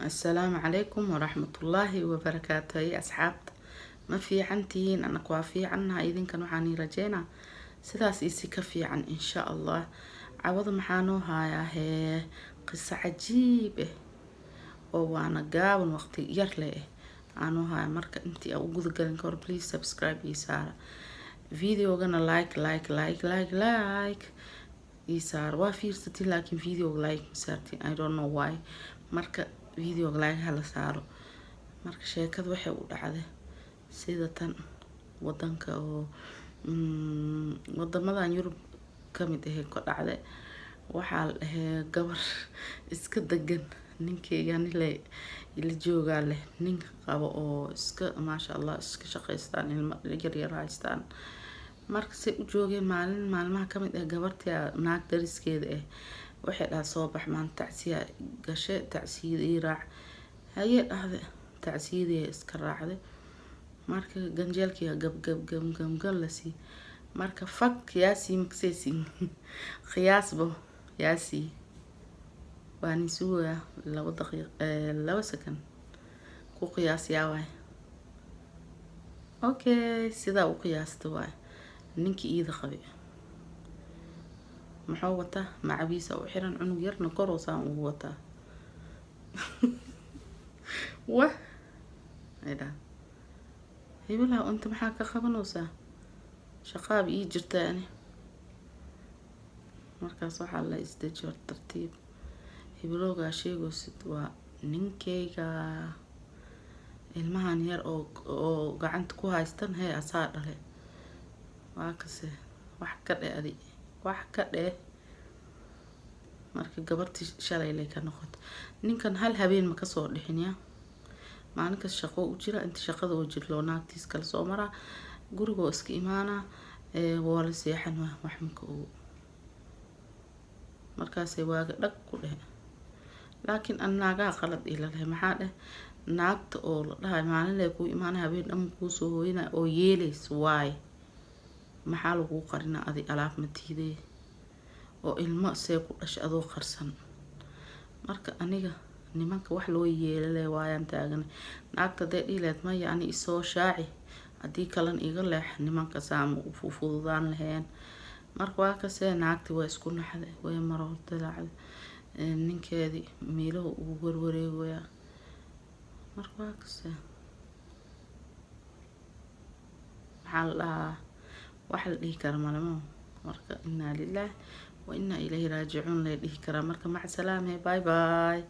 Assalaamu calaykum waraxmatullaahi wabarakaatu. Ay asxaabta, ma fiican tihiin? Anaka waa fiicannaha, idinkan waxaan ii rajeynaa sidaas isi ka fiican, insha Allah. Cawada maxaa noo hayaa? Hee, qiso cajiib ah oo waana gaaban, waqti yar leh ah aanoo haya. Marka intii aan u gudagalin kahor, please subscribe ii saara, videogana like, like, like, like, like ii saara. Waa fiirsatiin, laakiin videoga like ma saartiin, I don't know why. Marka videoga like hala saaro. Marka sheekada waxay u dhacday sida tan: wadanka oo wadamadan Yurub kamid ahe ka dhacday. Waxaa la dhahey gabar iska degan, ninkeyga nile ila joogaa leh, ninka qabo oo iska, maasha Allah, iska shaqeystaan, ilmo yaryar haystaan. Marka say u joogeen, maalin maalmaha kamid ah gabartii naag dariskeeda ah waxay dhaha, "Soo bax, maanta tacsiya gashe, tacsiyada ii raac." Hayee dhahde, tacsiyadii iska raacday. Marka ganjeelkii gab gab gab gab la sii. Marka fak yaasii makseesi qiyaasbo yaasii waa nin sugayaa 2 daqiiq, 2 second ku qiyaas yaa waay. Okay, sidaa u qiyaasta waay. Ninkii iida qabay muxuu wataa? Macawiisa u xiran, cunug yarna koroosaan ugu wataa. Wah, ay dhaha, "Hebelaha, inta maxaa ka qabanaysaa? Shaqaaba ii jirtaa ani." Markaas waxaa la isdeji hor, tartiib, hebeloogaa sheegaysid waa ninkeyga, ilmahan yar oo gacanta ku haystan hee asaa dhale. Waa kase, wax ka dheh adi, wax ka dheh. Marka gabartii shalay lay ka noqoto, ninkan hal habeen ma kasoo dhixin. Ya maalinkas shaqo u jira, inta shaqada oo jirloo naagtiis kala soo maraa, gurigoo iska imaanaa, waa la seexan, wax maka ogo. Markaasay waaga dhag ku dhehe. Laakiin an naagaha qalad ila leh. Maxaa dheh? Naagta oo la dhahay maalin lay kuu imaanay, habeen dhan kuusoo hooyana oo yeelays, waay maxaa laguu qarinaa? Adi alaab ma tiidee oo ilmo see ku dhashay adoo qarsan? Marka aniga nimanka wax loo yeelale waayaan taaganay. Naagta hadday dhihi lahayd, "Maya, ani isoo shaaci, haddii kalena iga leex," nimanka saama u fududaan laheen. Marka waa kasee, naagti waa isku naxday, way maroor dilaacday, ninkeedii meelahu ugu warwareegoyaa. Marka waa kasee, maxaa la dhahaa? Wax la dhihi kara malamo. Marka inaa lilaah wa inaa ilayhi raajicuun lay dhihi karaa. Marka mac salaame, bye bye.